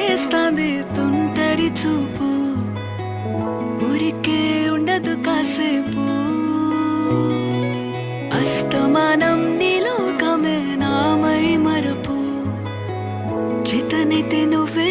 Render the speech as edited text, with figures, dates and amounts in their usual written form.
చేస్తాంది తుంటరి చూపు, ఊరికే ఉండదు కాసేపు. అస్తమానం నీలోకమే నామై మరపు, చేతనైతే నువ్వే